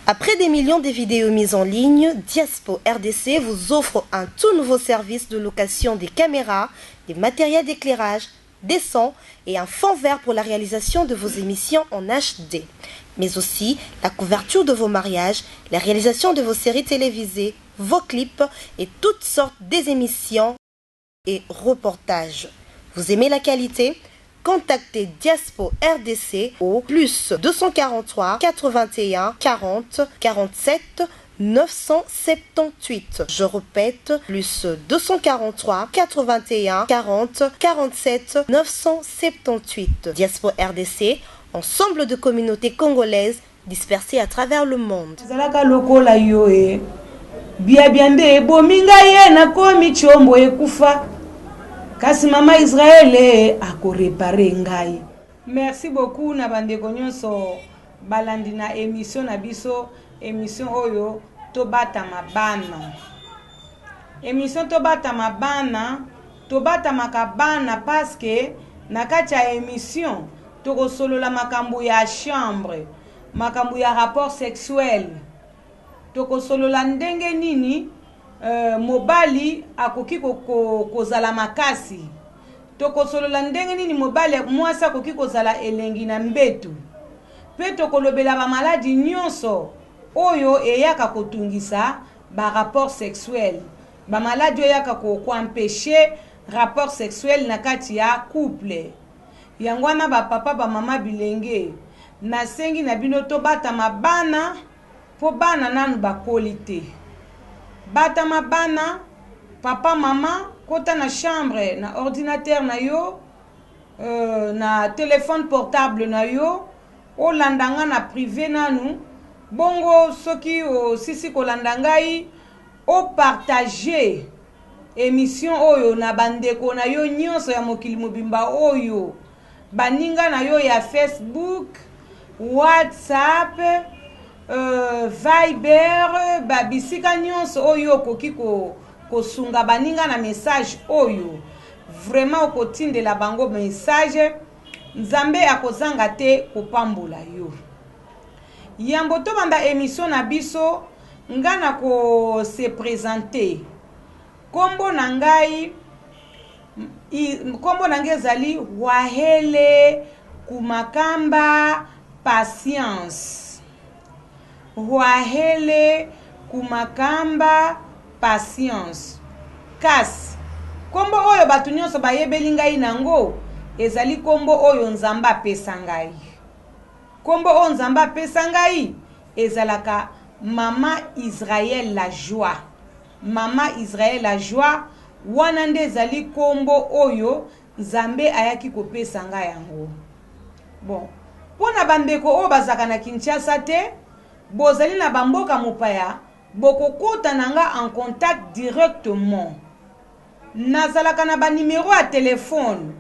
Après des millions de vidéos mises en ligne, Diaspo RDC vous offre un tout nouveau service de location des caméras, des matériels d'éclairage, des sons et un fond vert pour la réalisation de vos émissions en HD, mais aussi la couverture de vos mariages, la réalisation de vos séries télévisées, vos clips et toutes sortes des émissions et reportages. Vous aimez la qualité Contactez Diaspo RDC au plus 243 81 40 47 978. Je répète, plus 243 81 40 47 978. Diaspo RDC, ensemble de communautés congolaises dispersées à travers le monde. Nazalaka lokola yo e biabia nde ebomi ngai ye nakomi tshombo ekufa kasi mama Israele akorepare ngai. Merci beaucoup na bandeko nyonso balandi na emission na biso emission oyo tobatama bana emission tobatama bana tobatamaka bana parce que na kati ya emission Tokosolola makambo ya chambre, makambo ya rapport sexuel. Tokosolola ndenge nini euh, mobali akoki kozala makasi. Tokosolola ndenge nini mobali mwasi akoki kozala elengi na mbetu. Pe tokolobela ba maladi nyonso oyo eyaka kotungisa ba rapport sexuel. Ba maladi oyo eyaka ko empecher rapport sexuel na kati ya couple. Yango wana ba papa ba mama bilenge nasengi na bino tobatama bana po bana nanu bakoli te batama bana papa mama kota na chambre na ordinateur na yo euh, na telephone portable na yo olanda nga na prive nanu bongo soki osisi kolanda ngai opartage Emission oyo na ba ndeko na yo nionso ya mokili mobimba oyo baninga na yo ya Facebook, WhatsApp, euh, Viber, ba bisika nionso oyo okoki ko kosunga baninga na message oyo vraiment okotindela bango message Nzambe akozanga te kopambola yo. Yambo tobanda emission na biso, nga na ko se presenter. Kombo na ngai kombo na ngai ezali Wahele Kumakamba Patience. Wahele Kumakamba Patience. Kasi kombo oyo bato nyonso bayebeli ngai nango ezali kombo oyo Nzambe apesa ngai. Kombo oyo Nzambe apesa ngai ezalaka Mama Israël la joie. Mama Israël la joie, wana nde ezali kombo oyo Nzambe ayaki kopesa ngai yango. Bon, mpo na bandeko oyo bazalaka na Kinshasa te, bozali na bamboka mopaya, bokokota na nga en contact directement. Nazalaka na ba numero ya telephone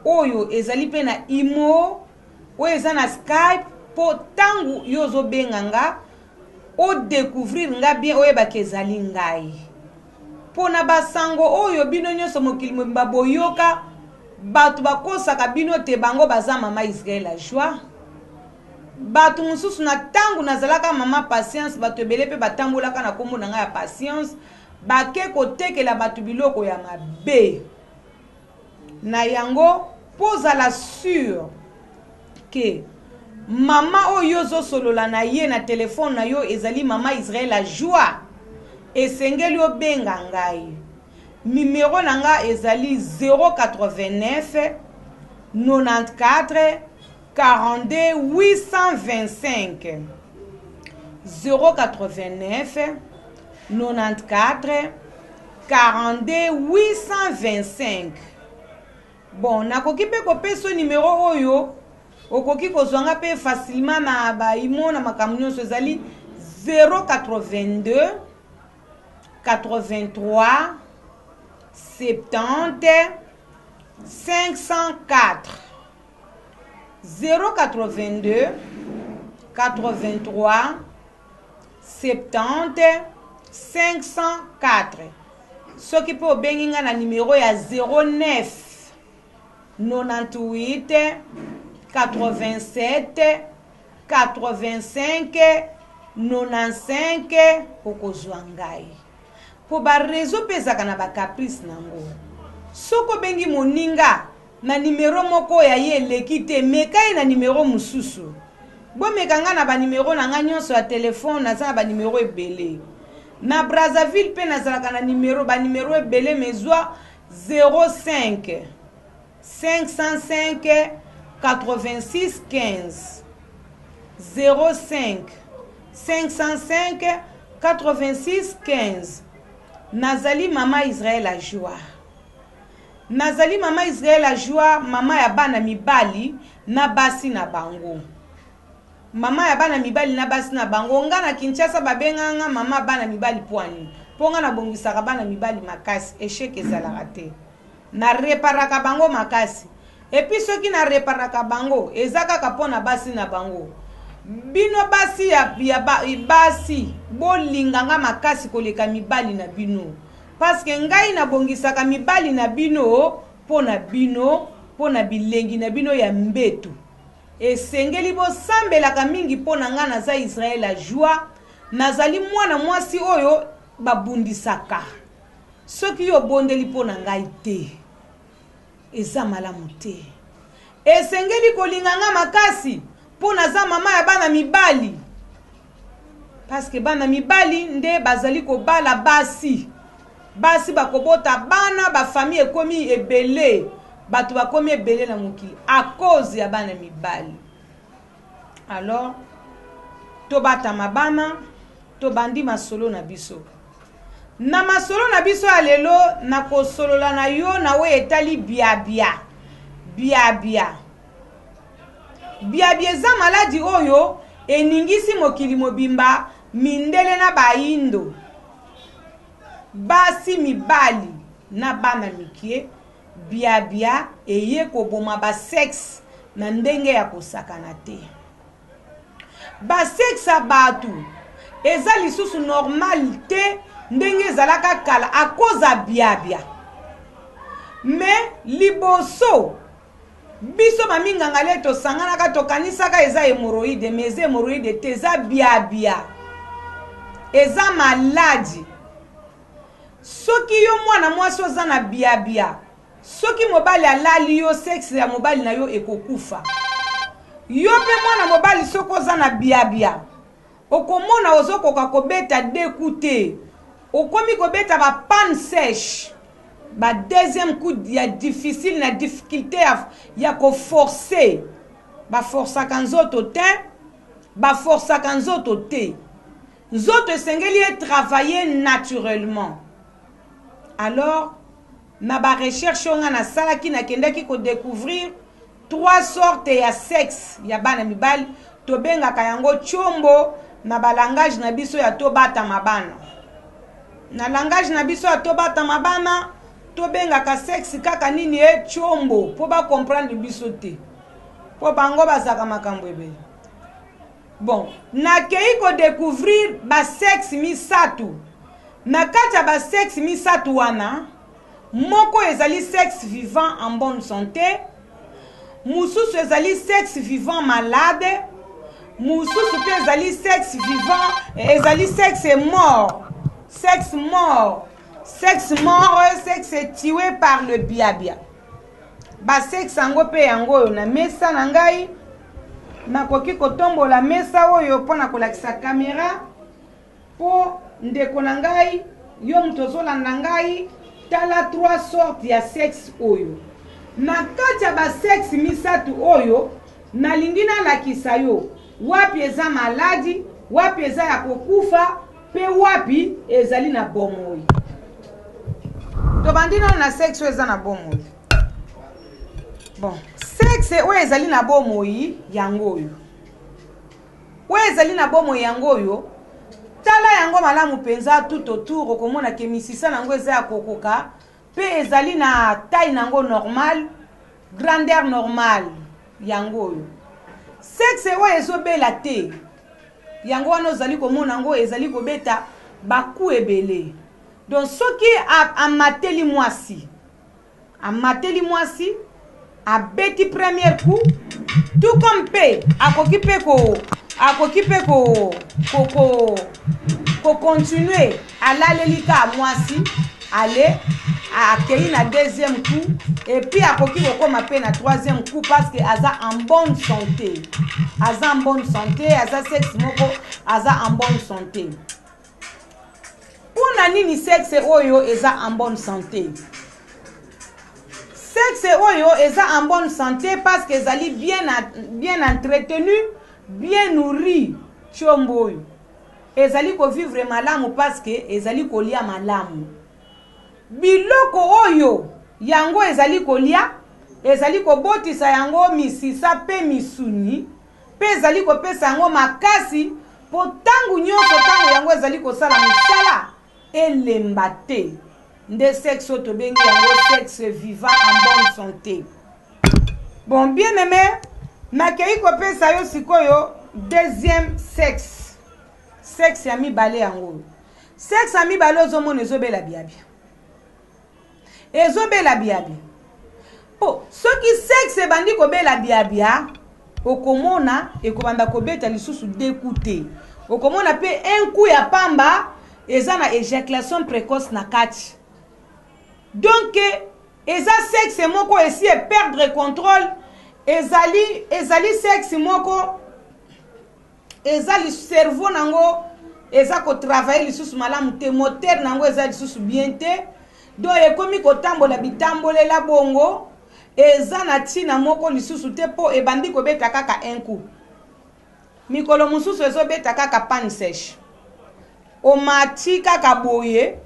oyo ezali mpe na imo, oyo eza na skype mpo tango yo ozobenga nga o decouvrir nga bien oyeba ke ezali ngai. Pona ba sango oyo bino nionso mokili mobimba boyoka bato bakosaka bino te bango baza mama Israël la joie. Bato mosusu na tango nazalaka mama patience bato ebele mpe batambolaka na kombo na ngai ya patience Bake kotekela bato biloko ya mabe. Na yango, mpo ozala sur que mama oyo yo ozosolola na ye na telefone na yo ezali mama Israël la joie, esengeli obenga ngai. Numero na ngai ezali 089 94 42 825 089 94 42 825 bon nakoki mpe kopesa yo nimero oyo okoki kozwa nga mpe facilement na baimo na makambo nyonso ezali 082 83 70 504 082 83 70 504 soki mpe obengi nga na nimero ya 09 98 87 85 95 okozwa ngai. Po ba reseau pe ezalaka na ba caprice nango. Soki obengi moninga na numero moko ya ye eleki te, meka ye na numero mosusu. Bomeka nga na ba numero na nga nyonso ya telephone, naza na ba numero ebele. Na Brazzaville pe nazalaka na numero, ba numero ebele mais zwa 05 505 86 15. 05 505 86 15. Nazali mama Israël Ajoie. Nazali mama Israël Ajoie, mama ya bana mibali na basi na bango. Mama ya bana mibali na basi na bango. Nga na Kinshasa babenga nga mama bana mibali pwani. Po nga nabongisaka bana mibali makasi, echec ezalaka te. Na reparaka bango makasi. Et puis soki na reparaka bango eza kaka po na basi na bango. Bino basi ya, ya ba, basi bolinga nga makasi koleka mibali na bino. Parce que ngai nabongisaka mibali na bino po na bino, po na bilengi na bino ya mbetu. Esengeli bosambelaka mingi po na ngai. Naza Israël Ajoie, nazali mwana mwasi oyo babundisaka. Soki yo obondeli po na ngai te, eza malamu te. Esengeli kolinga nga makasi po naza mama ya bana mibali. Parce que bana mibali nde bazali kobala basi. Basi bakobota bana, ba famille ekomi ebele. Bato bakomi ebele na mokili à cause ya bana mibali. Alors, tobatama bana, tobandi masolo na biso. Na masolo na biso ya lelo, nakosolola na yo na oyo etali biabia. Biabia. Biabia eza maladi oyo eningisi mokili mobimba, mindele na baindo, basi, mibali na bana mikie. Biabia eye koboma ba sexe na ndenge ya kosakana te. Ba sexe ya batu eza lisusu normal te ndenge ezalaka kala à cause ya biabia. Mais liboso biso ba minganga le tosanganaka tokanisaka eza hemorroïde, mais eza hemorroïde te, eza biabia, eza maladi. Soki yo mwana mwasi oza na biabia, soki mobali alali yo, sexe ya mobali na yo ekokufa. Yo pe mwana mobali soki oza na biabia, okomona ozokoka kobeta deux coups te, okomi kobeta ba panne sèche, ba deuxième coup ya difficile na difficulté ya ko forcer. Ba forçaka nzoto te, ba forçaka nzoto te. Nzoto esengeli e travailler naturellement. Alors, na ba recherches oyo nga nasalaki, nakendaki ko decouvrir trois sortes ya sexe ya bana mibali, tobengaka yango tshombo na ba langage na biso ya tobatama bana. Na langage na biso ya tobatama bana, tobengaka sexe kaka nini e tshombo, po ba comprendre biso te, po bango bazalaka makambo ebele. Bon, nakeyi ko decouvrir ba sexe misatu. Na kati ya ba sexe misatu wana, moko ezali sexe vivant en bonne sante, mosusu ezali sexe vivant malade, mosusu pe ezali sexe vivant, ezali sexe mort, sexe mort, sexe mort, sexe tué par le biabia. Ba sexe yango pe yango oyo na mesa na ngai. Nakoki kotombola mesa oyo mpo na kolakisa kamera mpo ndeko na ngai, yo moto ozolanda ngai, tala trois sortes ya sexe oyo. Na kati ya ba sexe misato oyo, nalingi nalakisa yo wapi eza maladi, wapi eza ya kokufa, pe wapi ezali na bomoi. Tobandi nano na sexe oyo eza na bomoi. Bon, sexe oyo ezali na bomoi yango oyo. Oyo ezali na bomoi yango oyo, tala yango malamu mpenza tout autour, okomona ke misisa na yango eza ya kokoka, pe ezali na taille na yango normale, grandeur normale yango oyo. Sexe oyo ezobela te, yango wana ozali komona yango ezali kobeta ba coups ebele. Donc soki amateli mwasi, amateli mwasi, abeti premier coup, tout comme pe akoki pe Akoki mpe ko ko ko ko continuer alaleli ka mwasi ale akei na deuxième coup et puis akoki kokoma mpe na troisième coup parce que aza en bonne santé, aza en bonne santé, aza sexe moko aza en bonne santé. Mpona nini sexe oyo eza en bonne santé? Sexe oyo eza en bonne santé parce que ezali bien, bien entretenu, bien nourri. Tshombo oyo ezali kovivre malamu parce que ezali kolia malamu. Biloko oyo yango ezali kolia ezali kobotisa yango misisa mpe misuni, mpe ezali kopesa yango makasi mpo ntango nyonso ntango yango ezali kosala mosala elemba te. Nde sexe oyo tobengi yango sexe vivant en bonne santé. Bon, bien aimé, nakei kopesa yo sikoyo deuxième sexe, sexe ya mibale. Yango oyo sexe ya mibale ozomona ezobela biabia, ezobela biabia. Mpo soki sexe ebandi kobela biabia, okomona ekobanda kobeta lisusu deux coups te, okomona mpe un coup ya pamba, eza na éjaculation précoce na kati. Donc eza sexe moko esi eperdre contrôle. Ezali sexe moko eza cerveau nango eza kotravailler lisusu malamu te, moteur nango eza lisusu bien te. Donc ekomi kotambola bitambolela bongo, eza na ntina moko lisusu te, mpo ebandi kobeta kaka un coup. Mikolo mosusu ezobeta kaka panne sèche, omati kaka boye,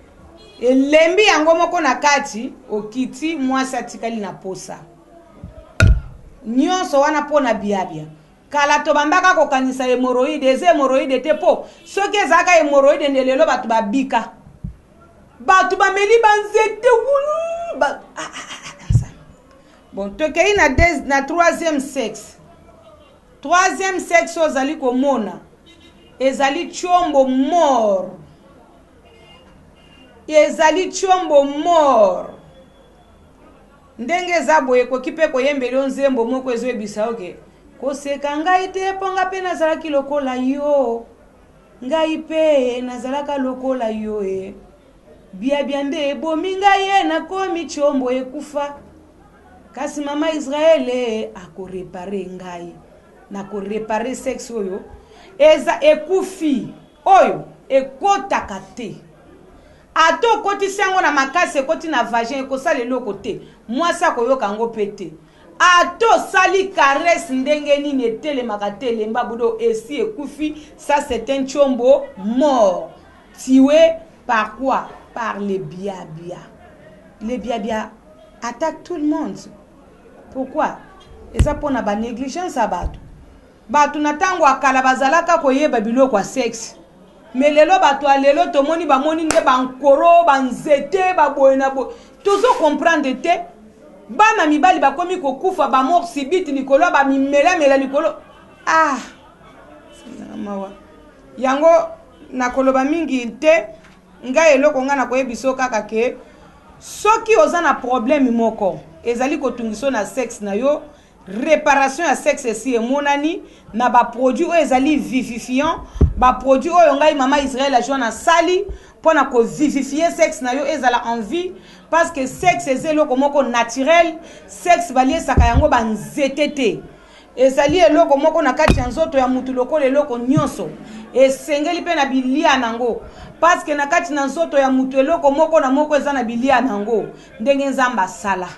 elembi yango moko na kati, okiti, mwasi atikali na posa. Nyonso wana mpo na biabia. Kala tobandaka kokanisa hémorroïde, eza hémorroïde te, mpo soki ezalaka hémorroïde nde lelo bato babika, bato bameli banzete wulu ba... ah, ah, ah, ah, bon, tokei na troisième sexe. Troisième sexe oyo ozali komona ezali tshombo mort, ezali tshombo mort. Ndenge eza boye, ekoki mpe koyembeli yo nzembo moko ezoyebisa yo ke koseka ngai te, mpo nga mpe nazalaki lokola yo, ngai mpe nazalaka lokola yo e biabia nde ebomi ngai ye, nakomi tshombo ekufa, kasi mama Israele akoréparer ngai. Nakoréparer sexe oyo eza ekufi, oyo ekotaka te. Ata okotisi yango na makasi, ekoti na vagin, ekosala eloko te, mwasi akoyoka yango mpe te. Ata osali caresse ndenge nini, etelemaka te, elemba budo, esi ekufi. Ça, c'est un tshombo mort tué par quoi? Par le biabia. Le biabia attaque tout le monde. Pourquoi? Eza mpona banégligence ya bato. Bato na ntango ya kala bazalaka koyeba biloko ya sexe, mais lelo bato ya lelo tomoni bamoni nde bankoro, banzete, baboye na boye, tozo comprendre te. Bana mibali bakomi kokufa bamort subite likolo ya bamimelamela likolo. Ah, mawa. Yango nakoloba mingi te. Ngai eloko ngai nakoyebi so kaka ke soki oza na problème moko ezali kotungisa na sexe na yo, réparation ya sexe esi emonani na baproduit oyo ezali vivifiant, baproduit oyo ngai mama Israel Ajoa nasali mpo na kovivifier sexe na yo ezala en vie, parce que sexe eza eloko moko naturel. Sexe baliesaka yango banzete te, ezali eloko moko na kati ya nzoto ya mutu. Lokola eloko nyonso esengeli mpe na bilia nango, parce que na kati na nzoto ya mutu eloko moko na moko eza na bilia nango ndenge Nzambe asala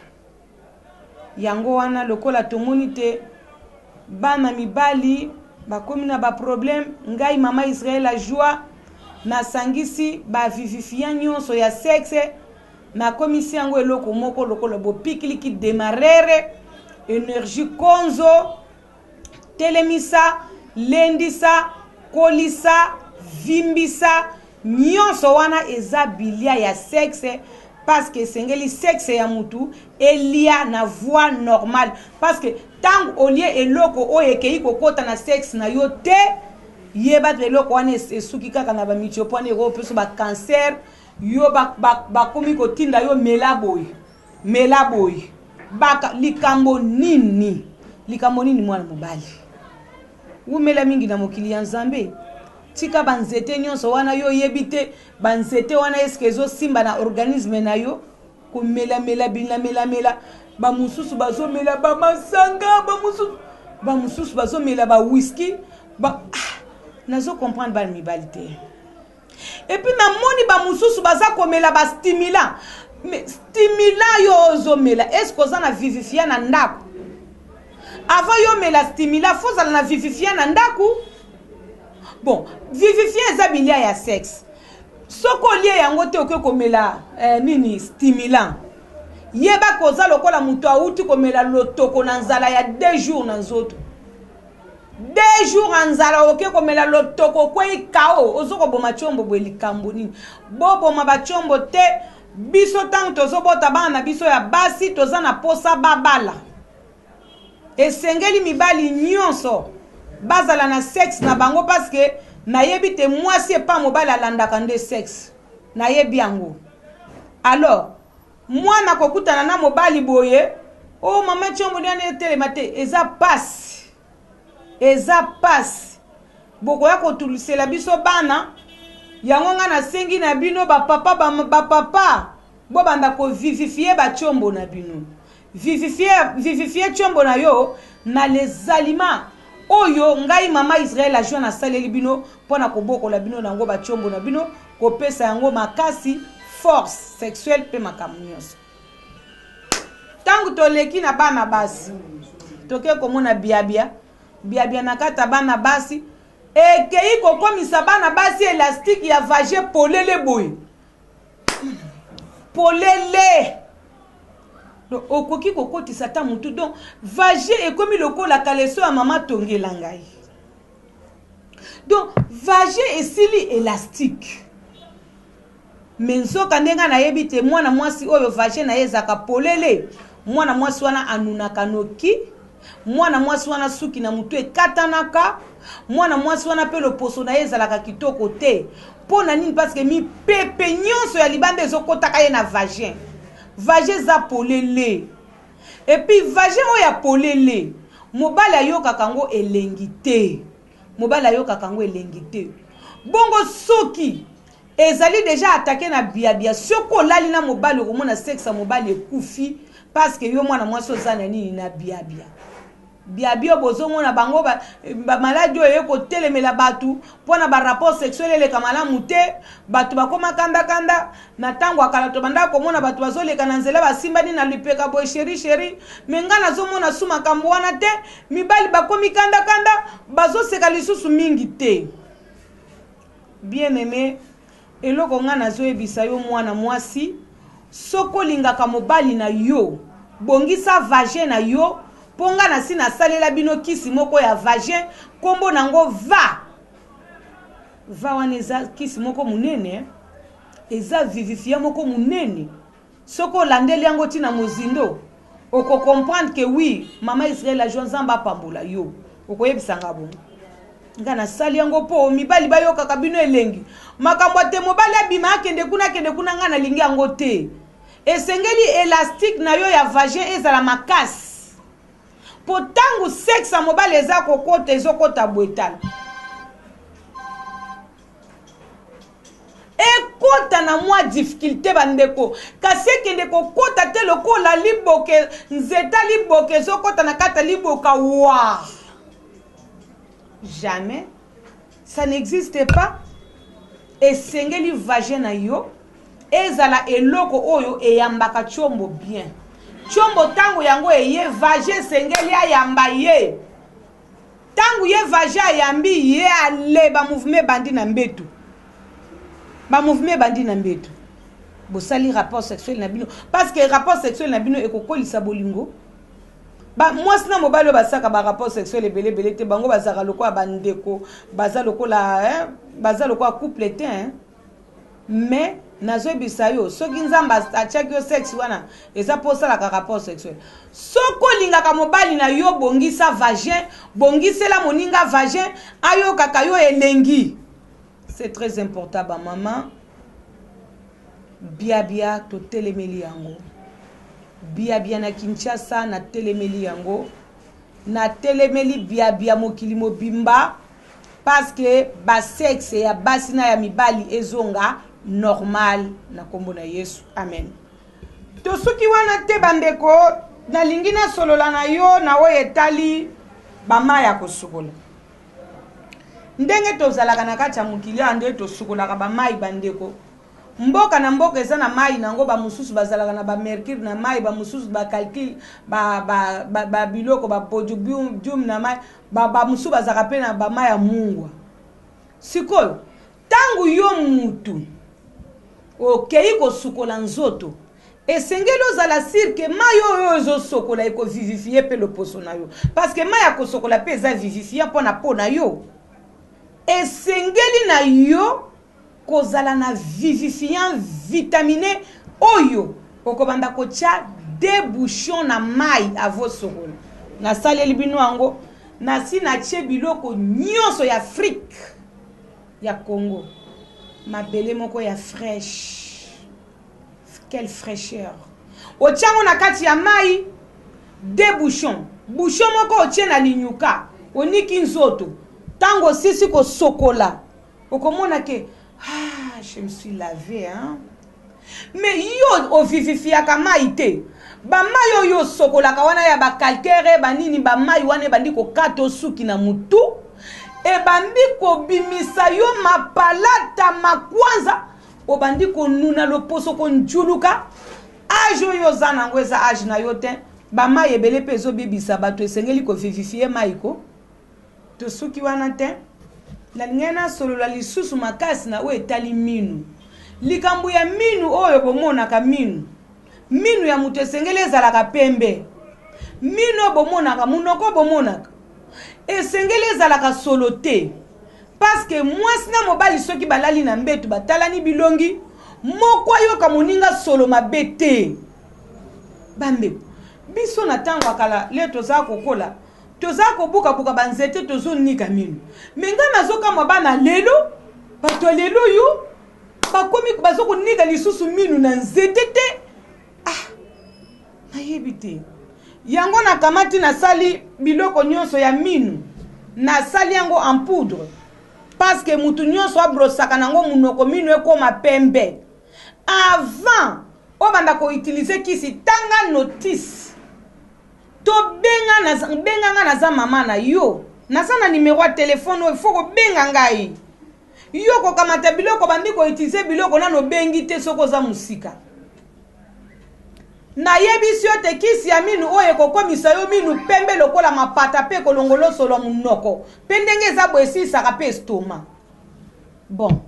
yango wana. Lokola tomoni te bana mibali bakomi na baproblème, ngai mama Israel Ajoie nasangisi bavivifiant nyonso ya sexe, nakomisi yango eloko moko lokola bopikiliki démarreur, énergie konzo, telemisa, lendisa, kolisa, vimbisa. Nyonso wana eza bilia ya sexe, parce que esengeli sexe ya mutu elia na voie normale, parce que ntango olie eloko oyo ekei kokɔta na sexe na yo te, yeba te eloko wana esuki kaka na bamitiopo wana, ekopesa bacancer. Yo bakomi kotinda yo mela boye, mela boye, baka likambo nini, likambo nini, mwana mobali. Wumela mingi na mokili ya Nzambe. Tika ba nzete nyonso wana yo oyebi te ba nzete wana eske ezosimba na organisme na yo komelamela bilamelamela bamosusu bazomela bamasanga bamosusu bamosusu bazomela bawiski ba ah, nazo comprendre bana mibali te epuis namoni bamosusu baza komela bastimulant mais stimulant yo ozomela eske oza na vivifia na ndako avant yo omela stimulant fo ozala na vivifia na ndako bon vivifia eza bilia ya sexe soki olie yango te okoki komela eh, nini stimulant yeba koza lokola moto awuti komela lotoko na nzala ya deux jours na nzoto deux jours ya nzala oke komela lotoko okwei kao ozo koboma tiombo boye likambo nini boboma batiombo te biso ntango tozobota bana na biso ya basi toza na posa babala esengeli mibali nyonso bazala na sexe na bango parceke nayebi te mwasi epa mobali alandaka nde sexe nayebi yango alors Mwana kokutana na mobali boye oh mama tshombo nani etelema te eza pasi eza pasi bokoya kotulisela biso bana yango ngai nasengi na bino bapapa bapapa bobanda kovivifie batshombo na bino vivifie vivifie tshombo na yo na les aliments oyo ngai mama Israël ajoa nasaleli bino mpo na kobokola bino na yango batshombo na bino kopesa yango makasi force sexuelle mpe makambo nyonso ntango toleki na bana basi toke komona biabia biabia na kati ya bana basi ekei kokomisa bana basi elastike ya vage polele boye polele donc okoki kokotisa ata motu donc vage ekomi lokola kaleso ya mama tongela ngai donc vagin esili elastique me nzoka nde ngai nayebi te mwana mwasi oyo vagin na ye ezalaka polele mwana mwasi wana anunaka noki mwana mwasi wana suki na motu ekatanaka mwana mwasi wana mpe loposo na ye ezalaka kitoko te mpo na nini parceke mipepe nyonso ya libanda ezokotaka ye na vagin vagin eza polele Et puis vagin oyo ya polele mobali ayokaka yango elengi te mobali ayokaka yango elengi te bongo soki ezali deja atake na biabia soki olali na mobali okomona sexe ya mobali ekufi parce que yo mwana mwasi oza na nini na biabia biabio bozomona bango bamaladi ba oyo eye kotelemela bato mpo na barapport sexuel eleka malamu te bato bakoma kandakanda na ntango ya kala tobandaka komona bato bazoleka na nzela basimbani na lipeka boye sheri sheri me ngai nazomona su makambo wana te mibali bakomi kandakanda bazoseka lisusu mingi te bien aime Eloko nga nazoyebisa yo mwana mwasi, soki olingaka mobali na yo, bongisa vagin na yo, po nga nasi nasalela bino kisi moko ya vagin, kombo nango va. Va wana eza kisi moko munene, eza vivifia moko munene. Soki olandeli yango ti na mozindo, oko comprendre que oui, mama Israël ajua Nzambe apambola yo. Okoyebisa nga bongo. Nga nasali yango po mibali bayokaka bino elengi. Makambo ya te mobali abima akende kuna akende kuna nga nalingi yango te. Esengeli elastique na yo ya vagin ezala makasi. Po tango sexe ya mobali eza kokota ezokota boye tala. Ekota na mwa difficulte ba ndeko, kasi ekende kokota te lokola liboke, nzeta liboke ezokota na kati ya liboka waa. Jamais. Ça n'existe pas. Esengeli vagin na yo ezala eloko oyo eyambaka tshombo bien. Tshombo tango yango eye vagin esengeli ayamba ye. Tango ye vagin ayambi ye ale ba mouvement ebandi na mbetu. Ba mouvement ebandi na mbetu. Bosali rapport sexuel na bino parce que rapport sexuel na bino ekokolisa bolingo. Ba mwasi na mobali oyo basaka ba rapport sexuel ebele ebele te bango bazalaka lokola ba ndeko baza lokola hein, baza lokola couple te hein. Mais nazoyebisa yo soki nzambe atiaki yo sexe wana eza mpo osalaka rapport sexuel soki olingaka mobali na yo bongisa vagin bongisela moninga vagin ayokaka yo elengi c'est très important bamama biabia totelemeli yango biabia na kinshasa natelemeli yango. Natelemeli biabia mokili mobimba parce que ba sexe ya basi na ya mibali ezonga normal na kombo na Yesu. Amen. Tosuki wana te bandeko, nalingi nasolola na yo na oyo etali bamai ya kosukola. Ndenge tozalaka na kati ya mokili awa nde tosukolaka bamai bandeko. Mboka na mboka eza na mayi na yango, ba mosusu bazalaka na ba mercure na mayi, ba mosusu ba calcul ba ba ba, ba biloko ba podium na mayi, ba ba mosusu bazalaka pe na ba mayi ya mungwa. Sikoyo tango yo mutu okeyi kosukola nzoto, esengeli ozala sur que mayi oyo ozo sokola eko vivifier pe loposo na yo, parce que mayi ya kosokola pe eza vivifiant pona peau na yo. Esengeli na yo kozala na vivifiant vitamine oyo okobanda kotya deux bouchons na mayi avant osokola. Nasaleli bino yango, nasi natie biloko nyonso ya Afrique ya Congo, mabele moko ya fraiche, quelle fraicheur! Otie yango na kati ya mayi, deux bouchons, bouchon moko otie na linyuka, oniki nzoto, tango osisi kosokola Okomona ke ah je me suis lave hein. Mais yo ovivifiaka mayi te. Ba mayi oyo osokolaka wana ya ba calcaire ba nini ba mayi wana ebandi kokata osuki na mutu ebandi kobimisa yo mapalata makwanza obandi konuna loposo konjuluka age oyo oza nango eza age na yo te ba mayi ebele mpe ezobebisa bato esengeli kovivifie mayi ko Tosuki wana te, nalingaki nasolola lisusu makasi na oyo etali minu. Likambo ya minu oyo bomonaka minu, minu ya moto esengeli ezalaka pembe. Minu oyo bomonaka, monoko oyo bomonaka, esengeli ezalaka solo te. Parce que mwasi na mobali soki balali na mbetu batalani bilongi, moko ayoka moninga solo mabe te. Bandeko, biso na tango ya kala, lelo toza kokola, Toza kobuka buka ba nzete tozo nika minu. Mais nga nazo kamwa bana lelo, bato ya lelo oyo bakomi bazo konika lisusu minu na nzete te. Ah, nayebi te. Yango nakamati nasali biloko nyonso ya minu, nasali yango en poudre parce que mutu nyonso abrosaka nango munoko minu ekoma pembe. Avant obanda ko utiliser kisi, tanga notice. To benga na benga nga naza mama na yo naza na numero ya telephone oyo faut kobenga ngai yo kokamata biloko bandi ko utiliser biloko nano obengi te soki oza mosika nayebisi yo te kisi ya minu oyo ekokomisa yo minu pembe lokola mapata mpe ekolongola osolo monoko mpe ndenge eza boye esilisaka mpe estoma bon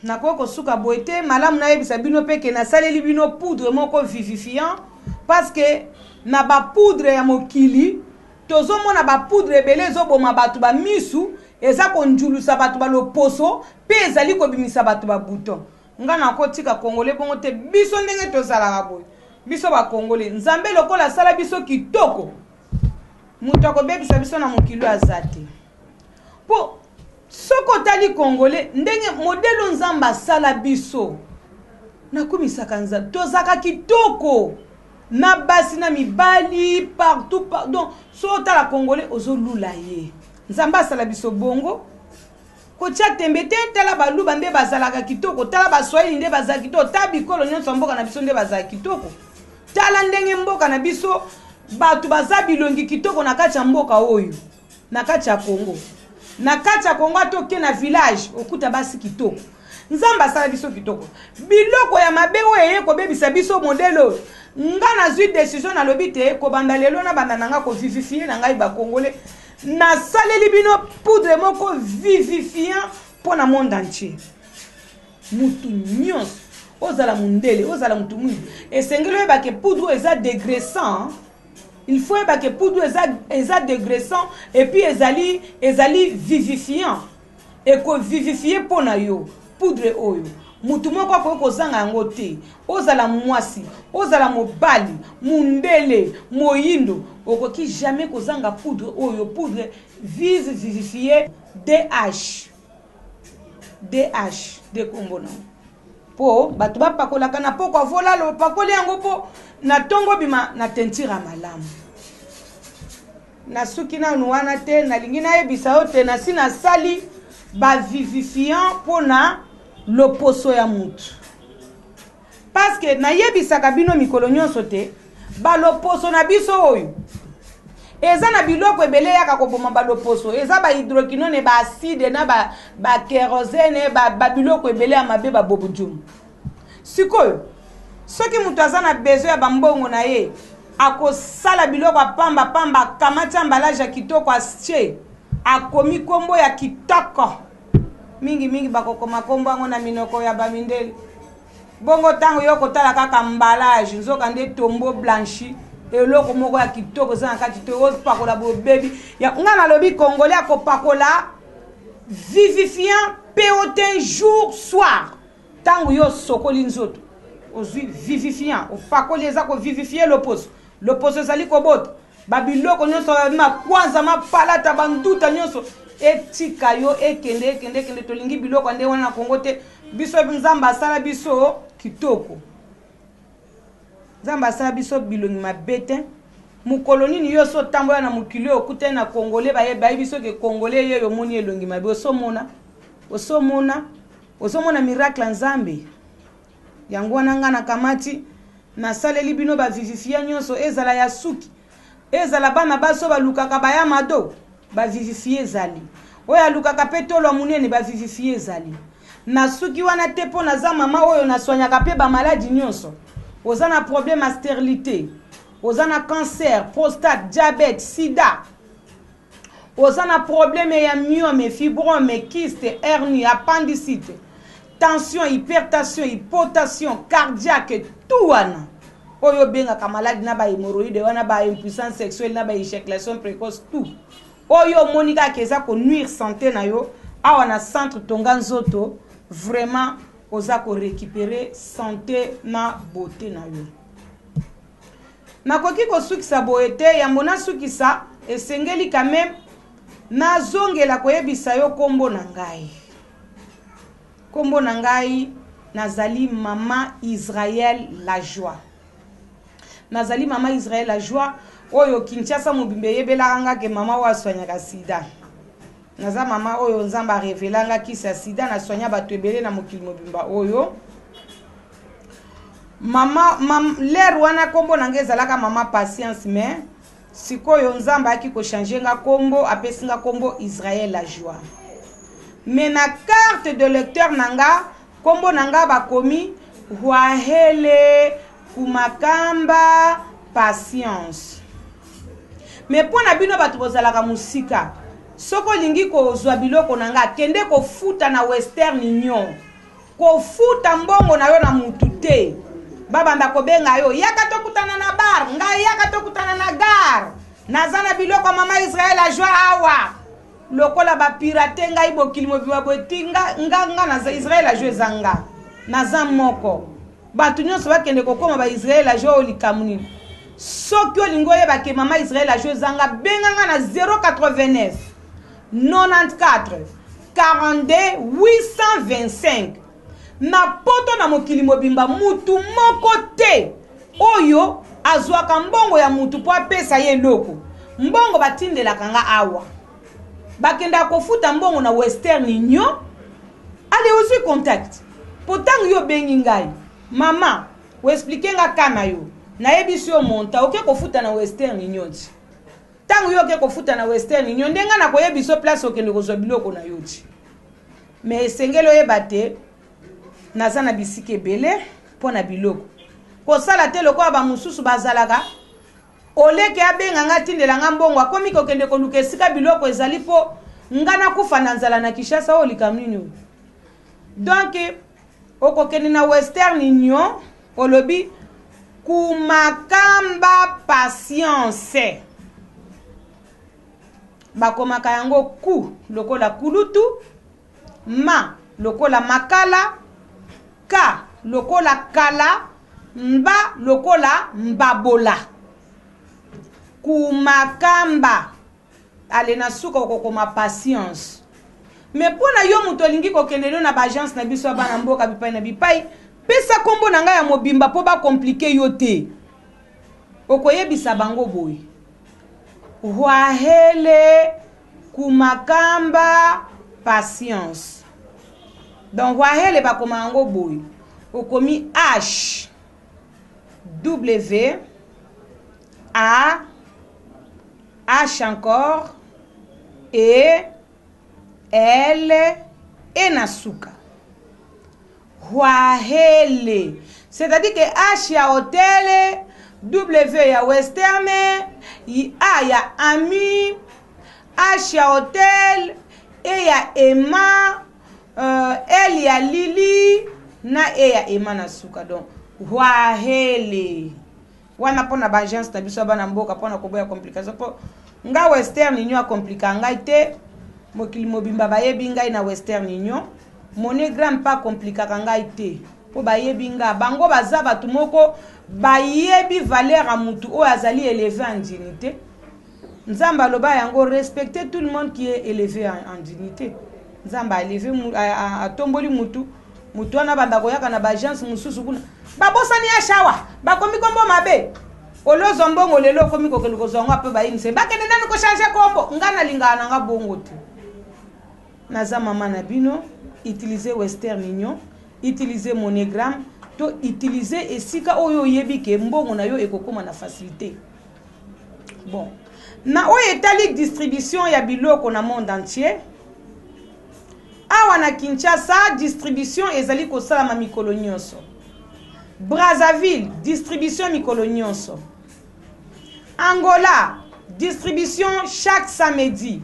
Nakoki kosuka boye te, malamu nayebisa bino pe ke nasaleli bino poudre moko vivifiant parce que na ba poudre ya mokili tozomona ba poudre ebele ezoboma bato ba misu, eza konjulusa bato ba loposo pe ezali kobimisa bato ba bouton. Nga nakotika congolais bongo te, biso ndenge tozalaka boye, biso ba congolais Nzambe lokola asala biso kitoko, moto akobebisa biso na mokili oyo aza te. Po soki otali congolais ndenge modèle oyo nzambe asala biso nakumisaka nzambe tozalaka kitoko na basi na mibali partout par, donc soki otala congolais ozolula ye nzambe asala biso bongo kotia tembe te tala baluba nde bazalaka kitoko tala baswahili nde bazalaka kitoko tala bikolo nyonso ya mboka na biso nde bazalaka kitoko tala ndenge mboka na biso bato baza bilongi kitoko na kati ya mboka oyo na kati ya Congo na kati ya Congo ata oke na village okuta basi kitoko nzambe asala biso kitoko biloko ya mabe oyo eye kobebisa biso modele oyo nga nazwi decision nalobi te kobanda lelo nabanda na nga kovivifie na ngai bakongole nasaleli bino poudre moko vivifiant mpo na monde entier mutu nyonso ozala mundele ozala mutu mwindu esengeli oyeba ke poudre oyo eza degressant Il faut yeba ke poudre eza eza degraissant et puis ezali ezali vivifiant eko vivifier mpo na yo poudre oyo mutu moko akoki kozanga yango te ozala mwasi ozala mobali mundele moyindo okoki jamais kozanga poudre oyo poudre vive vivifie DH DH de kombo na Po bato bapakolaka na pokwa volalo, opakoli yango po na tongo obima na teinture ya malamu. Nasuki nanu wana te, nalingi nayebisa yo te nasi nasali ba vivifiant mpo na loposo ya mutu. Parce que nayebisaka bino mikolo nyonso te, baloposo na biso oyo eza na biloko ebele eyaka koboma baloposo, eza ba hydroquinone, ba acide na ba kerosene, ba biloko ebele ya mabe, ba bobujumu. Sikoyo soki moto aza na besoin ya bambongo na ye, akosala biloko ya pamba pamba, akamati emballage ya kitoko, atie, akomi kombo ya kitoko mingi mingi, bakokoma kombo yango na minoko ya bamindele. Bongo ntango yo kotala kaka emballage, nzoka nde tombeau blanchi, eloko moko ya kitoko eza na kati te, opakola bobebi. Nga nalobi congolais akopakola vivifiant peotin jour soir. Ntango yo osokoli nzoto, ozwi vivifiant opakoli, eza kovivifie loposo, loposo ezali kobota babiloko nyonso, makwanza, mapalata, banduta nyonso etika yo, ekende ekende ekende. Tolingi biloko nde wana na Kongo te. Biso Nzambe asala biso kitoko, Nzambe asala biso bilongi mabe te. Mokolo nini yo so otambola na mokili oyo, okutani na Congolais, bayebi soki Congolais ye, omoni elongi mabe, osomona osomona ozomona miracle ya Nzambe. Yango wana nga nakamati, nasaleli bino bavivifia nyonso, ezala ya suki, ezala bana baso balukaka baya mado, bavivifie ezali, oyo alukaka mpe tolo ya monene, bavivifie ezali. Nasuki wana te, mpo naza mama oyo naswanyaka mpe bamaladi nyonso. Oza na problème ya stérilité, oza na cancer prostate, diabète, sida, oza na problème ya myome, fibrome, kyste, hernie, appendicite, tension, hypertension, hypotension, cardiaque, tout wana oyo obengaka maladi na bahémoroïde wana, baimpuissance sexuelle na baéjaculation précoce, tout oyo omoni kaka eza konuire santé na yo, awa na centre Tonga Nzoto vraiment oza korécupérer santé na beauté na yo. Nakoki kosukisa boye te. Yambo nasukisa, esengeli quand même nazongela koyebisa yo nkombo na ngai. Nkombo na ngai, nazali Mama Israel La Joie. Nazali Mama Israel La Joie oyo Kinshasa mobimba eyebelaka nga ke mama oyo aswanyaka sida. Naza mama oyo Nzambe arevelanga kisi ya sida, naswanya bato ebele na mokili mobimba oyo. Mama mam, lere wana nkombo na ngai ezalaka Mama Patience, mais sikoyo Nzambe ayaki kochange nga nkombo, apesi nga nkombo Israel La Joie. Mais na carte de lecteur na nga, nkombo na nga bakomi Rwahele Kumakamba Patience. Mais mpo na bino bato bozalaka mosika, soki olingi kozwa biloko na nga, kende kofuta na Western Union. Kofuta mbongo na yo na mutu te, babanda kobenga yo, yaka tokutana na bar, ngai yaka tokutana na gare, naza na biloko ya Mama Israel Ajoie awa. Lokola bapirate ngai bokili mobimba boye ti nga, nga, nga naza Israel Ajoie, eza nga naza moko. Bato nyonso bakende kokóma ba Israel Ajoie, oyo likambo nini? Soki olingi oyeba ke Mama Israel Ajoie eza nga, benga nga na 089 94 42 825. Na poto, na mokili mobimba, mutu moko te oyo azwaka mbongo ya mutu mpo apesa ye eloko. Mbongo batindelaka nga awa, bakendaka kofuta mbongo na Western Union. Ale, ozwi contact, mpo ntango yo obengi ngai, mama, oexpliquer nga ka na yo, nayebisi yo montant, oke kofuta na Western Union. Ti ntango yo oke kofuta na Western Union, nde ngai nakoyebi so place okende kozwa biloko na yo. Ti mais esengeli oyeba te, naza na bisika ebele mpo na biloko. Kosala te lokola bamosusu bazalaka, oleke abenga nga, atindela nga mbongo, akomi kokende koluka esika biloko ezali mpo nga nakufa na nzala na Kinshasa. Oyo likambo nini oyo? Donc okokende na Western Union, olobi Kumakamba Patience. Bakomaka yango ku lokola kulutu, ma lokola makala, ka lokola kala, mba lokola mbabola, Kumakamba. Ale, na suka okokoma Patience. Mais mpo na yo moto olingi kokende no na baagence na biso ya bana mboka bipai na bipai, pesa nkombo na ngai ya mobimba mpo bacompliquer yo te. Okoyebisa bango boye. Wahele Kumakamba Patience. Donc Wahele bakoma yango boye. Okomi H W A H encore E L E na suka. Wahele. C'est-à-dire que H ya hotel, W ya western, A ya ami, H ya hotel, E ya Emma, L ya Lili, na E ya Emma na suka. Donc, Wahele. Wana pona ba agence na biso ya bana mboka pona koboya complication po nga Western Union akomplika ngai te mokili mobimba bayebi ngai na Western Union MoneyGram mpe akomplikaka ngai te po bayebi nga bango baza bato moko bayebi valeur ya mutu oyo azali eleve en dignité. Nzambe aloba yango, respectez tout le monde qui est eleve en dignité. Nzambe a eleve atomboli mutu, mutu wana banda koyaka na ba agence mosusu kuna babosani ya shawa bakomi kombo mabe olozwa mbongo lelo okomi kokende kozwa yango ape bayinise bakende nanu kochange kombo. Nga nalingaka na nga bongo te, naza mama na bino. Utiliser Western Union, utiliser MoneyGram to utiliser esika oyo oyebi ke mbongo na yo ekokoma na facilité. Bon, na oyo etali distribution ya biloko na monde entier, awa na Kinshasa distribution ezali kosalama mikolo nyonso. Brazzaville distribution mikolo nyonso. Angola distribution chaque samedi.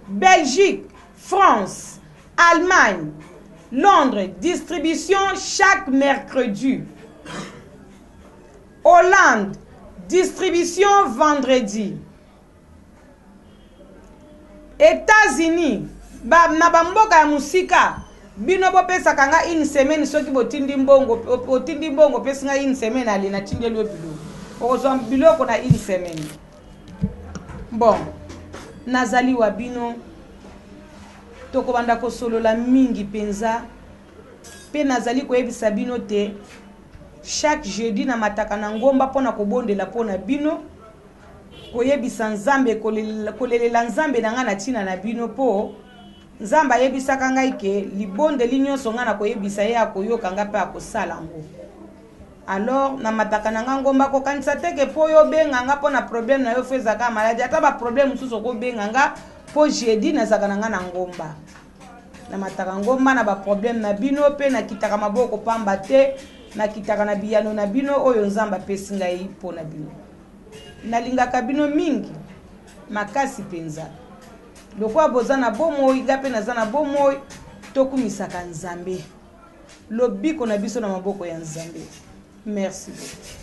Belgique, France, Allemagne, Londres distribution chaque mercredi. Hollande distribution vendredi. États-Unis ba, na bamboka ya mosika bino bopesaka nga une semaine soki botindi mbongo, otindi mbongo opesi nga une semaine, ale natindeli yo biloko, okozwa biloko na une semaine. Bon, nazali wa bino, tokobanda kosolola mingi mpenza, mpe nazali koyebisa bino te chaque jeudi namataka na ngomba mpo na kobondela mpo na bino, koyebisa Nzambe, kolelela Nzambe na ngai na ntina na bino, mpo Nzambe ayebisaka ngai ke libondeli nyonso ngai nakoyebisa ye akoyoka ngai mpe akosala yango. Alors namataka na ngai ngomba, kokanisa te ke mpo yo obenga nga mpo na problème na yo fo ezalaka maladi, ata ba problème mosusu okobenga nga mpo jeudi nazalaka na ngai na ngomba. Namataka ngomba na ba problème na bino mpe nakitaka maboko pamba te, nakitaka na biyano na bino oyo Nzambe apesi ngai mpo na bino. Nalingaka bino mingi makasi mpenza. Lokola boza na bomoi, nga mpe naza na bomoi, tokumisaka Nzambe. Lobiko na biso na maboko ya Nzambe. Merci beaucoup.